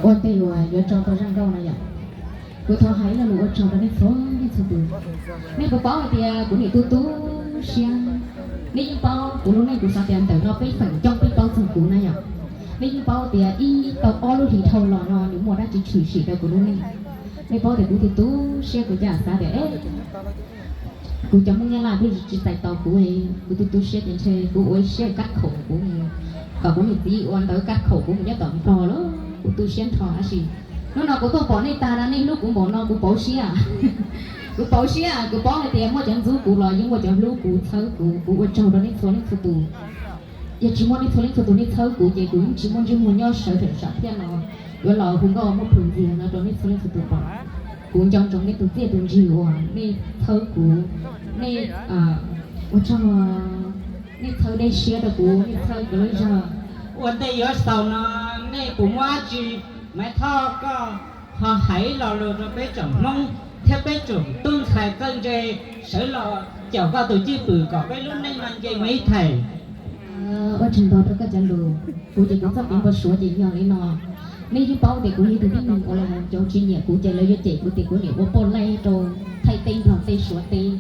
Ua ntej uas yuav tso tau zaj nkauj no yom, kuv thov hais ib lo lus ua tsaug rau nej txhua leej txhua tus. Nej puas paub hais tias kuv nim tu tu siab, nej yeej paub kuv lub neej, kuv xav tias ntawm no peb feem coob peb paub txog kuv na yom. Nej yeej paub tias ib tau ob lub hlis dhau los no nws muaj dab tsi tshwm sim rau kuv lub neej. Nej paub tias kuv tu tu siab, kuv cas xav tias, e, kuv cov Hmoob Nyab Laj twb tsis txais tau kuv, kuv tu tu siab ces ntshe kuv ua ib siab kab khaum kuv mus, kom kuv niam txiv ua ntawv kab khaum kuv mus nyob tom Nplog lawm. Kuv tu siab nrho tab sis hnub no kuv tuaj pom nej tag no, nej hlub kuv npaum no kuv pauv siab. Kuv pauv siab, kuv paub hais tias muaj cov ntxub kuv los yeej muaj cov hlub kuv txhawb kuv. Kuv ua tsaug rau nej txhua leej txhua tus. Yog tsis muaj nej txhua leej txhua tus nej txhawb kuv ces kuv yeej tsis muaj ntsej muag nyob sawv rau sam thiaj no yuav los hu nkauj muaj plhus ntxiag no rau nej txhua leej txhua tus pom. Kuv nco ntsoov nej tus txiaj tus ntsig uas nej txhawb kuv, nej ua tsaug, nej txhawb dej siab rau kuv, nej txhawb kuv lub zog. Ua ntej yuav xaus no, nej puas muaj dab tsi Maiv Thoj koj ho hais lo lus rau peb tsoom Hmoob thiab peb tsoom tub ntxhais txawj ntse sawv los caum koj tus cwj pwm kom peb lub neej no nce mus ib thaim? Ua tsaug ntau rau koj cov lus. Kuv ces kuv txoj kev npau suav ces yog li no. Nej yeej paub tias kuv yog ib tug tib neeg uas lawv cov tsis nyiam kuv ces lawv yuav cem kuv tias kuv niam ua poj laib rau thaij teb Nplog teb Suav teb.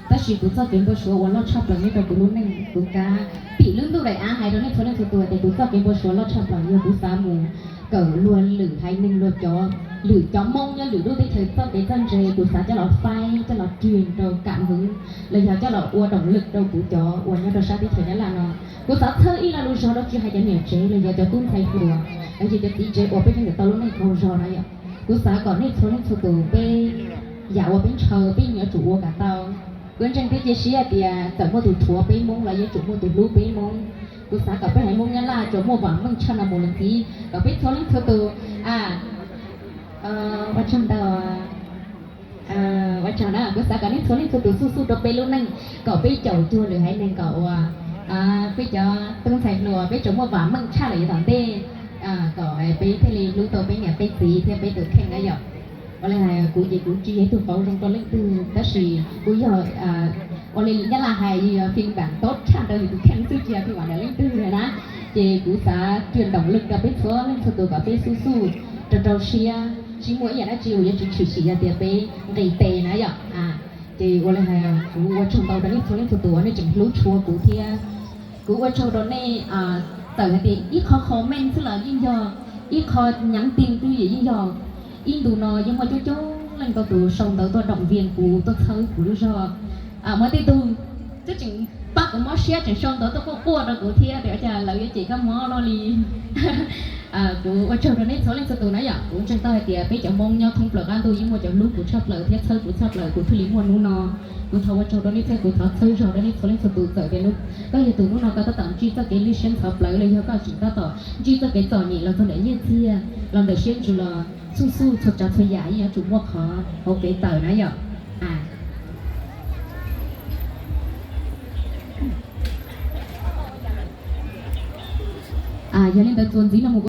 Tab sis kuv txoj kev npau suav uas loj tshaj plaws nyob rau kuv lub neej, kuv kav pim lub ntuj daim av hais rau nej txhua leej txhua tus tias kuv txoj kev npau suav loj tshaj plaws yog kuv xav mus kawm luag lwm haiv neeg, luag cov, lwm cov Hmoob nyob lwm lub teb chaws txoj kev txawj ntse, kuv xav coj los faib, coj los truyền rau cảm hứng los yog coj los ua động lực rau kuv cov uas nyob rau sab teb chaws Nyab Laj no. Kuv xav txhawb ib lo lus zog rau tsis hais cov niam tsev los yog cov tub ntxhais hluas los yog cov txiv tsev uas peb yeej tau lub neej qaug zog na yom. Kuv xav kom nej txhua leej txhua tus peb yam uas peb ntshaw peb yeej yuav tsum ua kom tau. Kuv ntseeg thiab cia siab tias txawm muaj tus rhuav peb Hmoob los yeej yuav tsum muaj tus hlub peb Hmoob. Kuv xav kom peb haiv Hmoob Nyab Laj tsuas muaj vam meej tshaj no mus los ntxiv, kom peb txhua leej txhua tus, a, ua tsaug ntau. Ua tsaug na, kuv xav kom nej txhua leej txhua tus xuj xuj rau peb lub neej, kom peb caum cuag lwm haiv neeg, kom uas peb cov tub ntxhais hluas peb tsuas muaj vam meej tshaj lawm yav tom ntej, kom peb thiaj li hlub tau peb niam peb txiv thiab peb tus kheej na yom. Ua li hais kuv ces kuv tsis yog ib tug pauv zoo rau leej twg, tab sis kuv yog, ua li Nyab Laj hais, yog phiên bản tốt tshaj rau yus tus kheej xwb, tsis yog phiên bản ntawm leej twg na. Ces kuv xav truyền động lực rau peb txhua leej txhua tus kom peb xuj xuj rau rau siab, tsis muaj ib yam dab tsi uas yuav tsis tshwm sim yog tias peb nqis tes na yom. Ces ua li hais kuv ua tsaug ntau rau nej txhua leej txhua tus uas nej tseem hlub tshua kuv thiab. Kuv ua tsaug rau nej, txawm hais tias ib qho comment xwb los yeej yog, ib qho nhắn tin twb yeej yog. Ib ntu no yeej muaj coob coob leej ntau tus sau ntawv tuaj động viên kuv, tuaj txhawb kuv lub zog. Muaj tej tug twb tseem pab kuv mob siab tseem sau ntawv tuaj quaj quaj rau kuv thiab tias cas lawv yuav cem koj mob luaj li. Kuv ua tsaug rau nej txhua leej txhua tus na yom. Kuv ntseeg tau hais tias peb cov Hmoob nyob thoob plaws qab ntuj yeej muaj cov hlub kuv tshaj plaws thiab txhawb kuv txhaj plaws kuv thiaj li muaj hnub no. Kuv thov ua tsaug rau nej thiab kuv thov txhawb zog rau nej txhua leej txhua tus, txawm tias koj yog tus hnub no koj tab tom ntsib txoj kev lwj siab ntxhov plawv los yog koj tseem tab tom ntsib txoj kev txom nyem los txog ntawm nyiaj txiag los ntawm siab ntsws los xuj xuj txhua tsav txhua yam yeej yuav tsum muaj qhov hauv kev tawm na yom. Yog li ntawd txuas ntxiv no mus